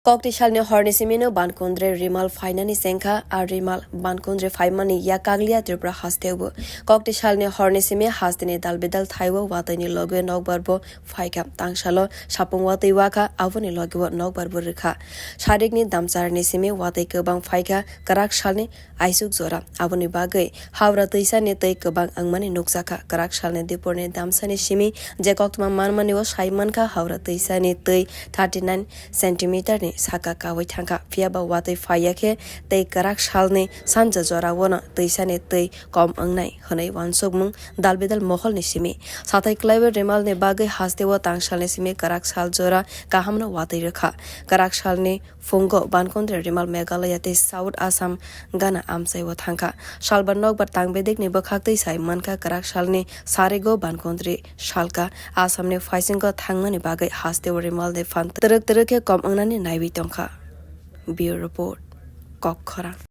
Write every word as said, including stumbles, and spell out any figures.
Kokti salni horni simino Bankundre rimal phainani chengkha, a rimal Bankundre phaimani yak kaglia Tripura hasteo. Kokti salni horni simi hasteni dalbidal thaibo watwini loge nokbarbo phaikha, tangsalo sapung watwi wakha, aboni logebo nokbarbo rwkha. Sarikni damcharni simi watwi kwbang phaikha, kwrak salni aisuk jora. Aboni bagwi Howrah twisani twi kwbang wngmani nukjakha. Kwrak salni dipurni damsani simi je koktwma manmani o sai mankha, Howrah twisani twi thirty nine centimeter ni saka kawi thangkha. Phiyaba watwi phaiya khe tei kwrak salni sanja joraono twisani twi kom wngnai hwnwi uansukmung dalbidal moholni simi. Sathai kwlaiwi rimalni bagwi hasteo tangsalni simi kwrak sal jora kahamno watwi rwkha. Kwrak salni phungo Bankundre rimal Meghalaya tei South Assam gana amchaiwi thangkha. Salbar nokbar tangbedekni bwkhaktwi sai mankha kwrak salni sarigo Bankundre salka Assamni phaisingo thangmani bagwi hasteo rimalni phan twrwk twrwk khe kom wngnani naiwi tongkha. Bureau Report, Kokkhorang.